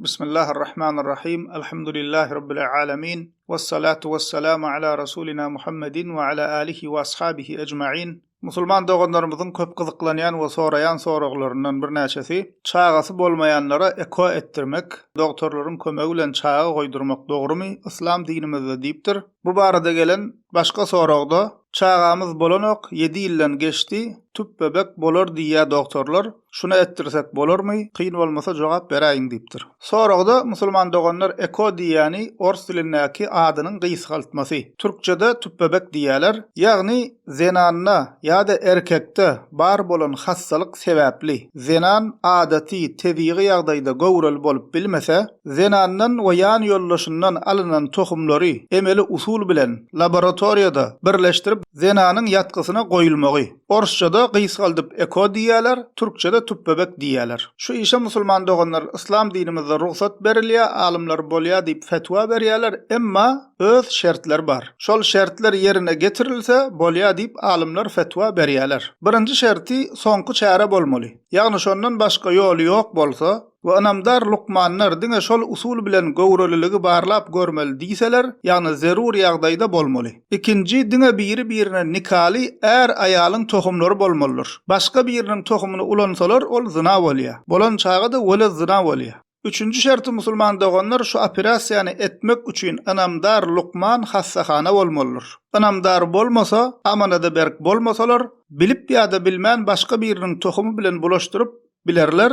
Bismillahirrahmanirrahim. Elhamdülillahi Rabbil alemin. Vessalatu vesselamu ala Rasulina Muhammedin we ala alihi we ashabihi ecmain. Musulman doganlarymyzyň köp gyzyklanýan we soraýan soraglaryndan birnäçesi, çagasy bolmaýanlara eko etdirmek, dogtorlaryň kömegi bilen çaga goýdurmak dogrumy yslam dinimizde diýipdir. Bu barada gelen başga soragda, çagamyz bolanok, ýedi ýyldan geçdi, tüp bebek bolar diýýä dogtorlar, Şuny etdirsek bolarmy, kyn bolmasa jogap beräýiň diýipdir. Soragda musulman doganlar eko diýýäni ors dilindäki adynyň gysgaltmasy. Türkçede tüpbebek diýýäler. Ýagny zenanda ýa-da erkekde bar bolan hassalyk sebäpli zenan adaty tebigy ýagdaýda göwreli bolup bilmese, zenandan we ýan ýoldaşyndan alynan tohumlary emeli usul bilen laboratoriýada birleşdirip zenanyň ýatgysyna goýulmagy. Orsçada gysgaldyp eko diýýäler, türkçede tüpbebek diýýäler. Şu işe musulman doganlar yslam dinimizde rugsat berilýä, alymlar bolýa diýip fetwa berýäler, emma öz şertleri bar. Şol şertler ýerine getirilse bolýa diýip alymlar fetwa berýäler. Birinji şerti soňky çäre bolmaly. Ýagny şondan başga ýoly ýok bolsa, we ynamdar lukmanlar diňe şol usul bilen göwreliligi barlap görmeli diýseler, ýagny zerur ýagdaýda bolmaly. Ikinji, diňe biri-birine nikaly är-aýalyň tohumlary bolmalydyr. Başga biriniň tohumyny ulansalar, ol zyna bolýar. Bolan çaga-da weled zyna bolýar. Üçünji şerti musulman doganlar şu operasiýany etmek üçin ynamdar lukman hassahana bolmalydyr. Ynamdar bolmasa, amanada berk bolmasalar, bilip ýa-da bilmän başga biriniň tohumy bilen bulaşdyryp bilerler,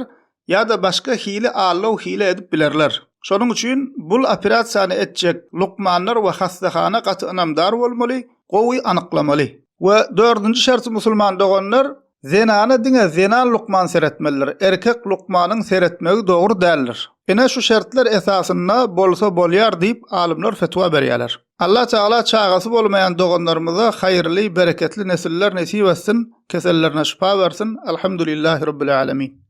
ýa-da başga hili aldaw hile edip bilerler. Şonuň üçin bul operasiýany etjek lukmanlar we hassahana gaty ynamdar bolmaly, gowy anyklamaly. We dördünji şerti musulman doganlar zenana diňe zenan lukman seretmelidir, erkek lukmanyň seretmegi dogry däldir. Ine şu şertler esasynda bolsa bolýar diýip alymlar fetwa berýärler. Allah Tagala çagasy bolmaýan doganlarymyza haýyrly, bereketli nesiller nesip etsin, kesellerine şypa bersin. Alhamdulillahi Rabbil Alemin.